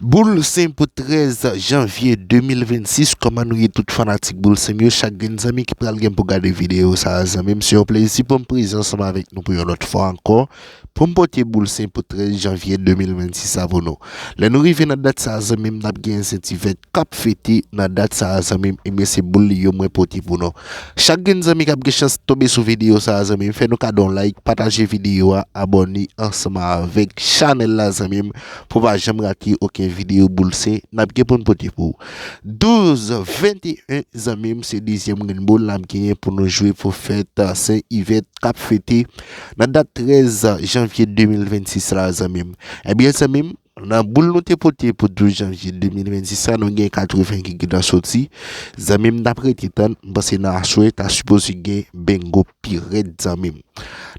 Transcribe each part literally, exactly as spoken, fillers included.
Boul Sen pou trèz janvye de mil vennsis, kòman nou ye tout fanatik Boul Sen m yo, chak grenn zanmi ki pral gen pou gade videyo sa a, zanmi m, se yon plezi pou m prezan ansanm avèk nou pou yon lòt fwa ankò, pou m pote Boul Sen pou trèz janvye de mil vennsis sa pou nou. Lè nou rive nan dat sa a, zanmi m, n ap gen Sen Ivèt k ap fete nan dat sa a, zanmi m, ebyen se boul li yo mwen pote pou nou. Chak grenn zanmi k ap gen chans tonbe sou videyo sa a, zanmi m, fè nou kado yon like, pataje videyo a, abòne ansanm avèk chanèl la, zanmi m, pou pa janm rate okenn videyo Boul Sen n ap gen pou n pote pou ou. Douz venteyen, zanmi m, se dezyèm grenn boul n ap genyen pou nou jwe pou fèt, uh, Sen Ivèt k ap fete nan dat trèz janvye de mil vennsis la, zanmi m. Ebyen, zanmi m, nan boul nou te pote pou douz janvye de mil vennsis la, nou gen katreven ki gentan soti. Zanmi m, n ap rete tann, m panse nan aswè, ta sipoze gen bengo pi rèd, zanmi m.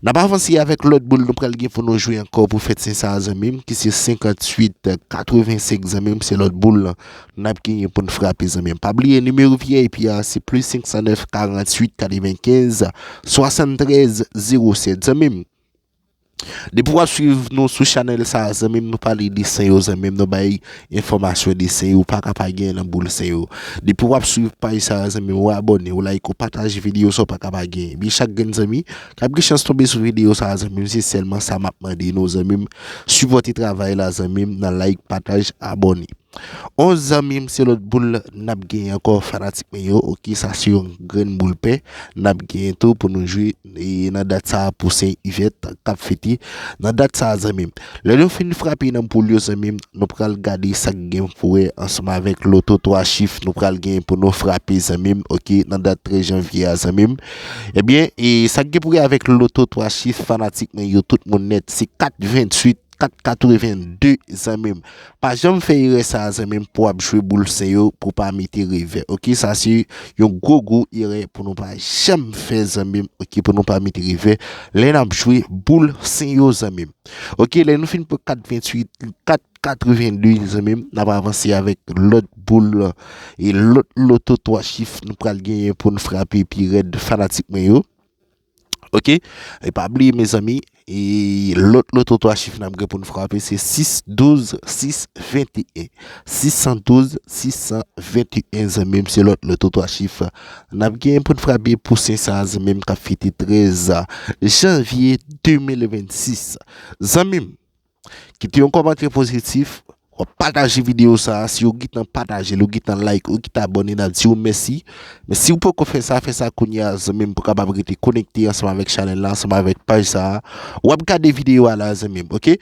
N ap avanse avèk lòt boul nou pral gen pou nou jwe ankò pou fèt Sen sa a, zanmi m, ki se senkantuit katrevensenk, zanmi m, se lòt boul n ap genyen pou n frape, zanmi m. Pa bliye, nimewo V I P a, se plis senk san nèf, karantuit, katrevenkenz, swasanntrèz, zewo sèt, zanmi m. Depi w ap swiv nou sou chanèl sa a, zanmi m, nou pale de Sen yo, zanmi m, nou bay enfòmasyon de Sen yo, ou pa ka pa gen nan boul Sen yo. Depi w ap swiv paj sa a, zanmi m, ou abòne, ou like, ou pataje videyo sa, ou pa ka pa gen. Epi chak grenn zanmi k ap gen chans tonbe sou videyo sa a, zanmi m, se sèlman sa m ap mande nou, zanmi m. Sipòte travay la, zanmi m, nan like, pataj, abòne. Onz, zanmi m, se lòt boul n ap genyen ankò, fanatik mwen yo. Oke, sa se yon grenn boul pè n ap genyen tou pou nou jwe, e, nan dat sa a pou Sen Ivèt k ap fete nan dat sa a, zanmi m. Lè nou fin frape nan boul yo, zanmi m, nou pral gade sa k gen pou wè ansanm avèk loto twa chif nou pral genyen pou nou frape, zanmi m, oke, nan dat trèz janvye a, zanmi m. Ebyen, e sa k gen pou wè avèk loto twa chif, fanatik mwen yo, tout moun nèt, se kat ventuit, kat katrevenn de, zanmi m. Pa janm fè erè sa a, zanmi m, pou w ap jwe boul Sen yo, pou w pa mete revè. Oke, sa se yon gwo, gwo erè pou nou pa janm fè, zanmi m. Oke, pou nou pa mete revè lè n ap jwe boul Sen yo, zanmi m. Oke, lè nou fin pran kat ventuit, kat katrevenn de, zanmi m, n ap avanse avèk lòt boul e lòt loto twa chif nou pral genyen pou n frape pi rèd, fanatik mwen yo. Oke? E pa bliye, mezanmi, e lòt loto twa chif n ap gen pou n frape, se sis douz, sis venteyen. Sis san douz, sis san venteyen, zanmi m, se lòt loto twa chif n ap gen pou n frape pou Sen sa a, zanmi m, k ap fete trèz janvye de mil vennsis. Zanmi m, kite yon kòmantè pozitif, w ap pataje videyo sa a, si w gentan pataje l, ou gentan like, ou gentan abòne, n ap di w mèsi. Men si w poko fè sa, fè sa kounye a, zanmi m, pou w kapab rete konekte ansanm avèk chanèl la, ansanm avèk paj sa a. W ap gade videyo a la, zanmi m, oke?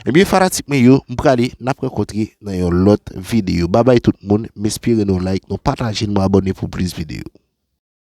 Ebyen, fanatik mwen yo, m prale, n ap rankontre nan yon lòt videyo. Babay tout moun, m espere nou like, nou pataje, nou abòne pou plis videyo.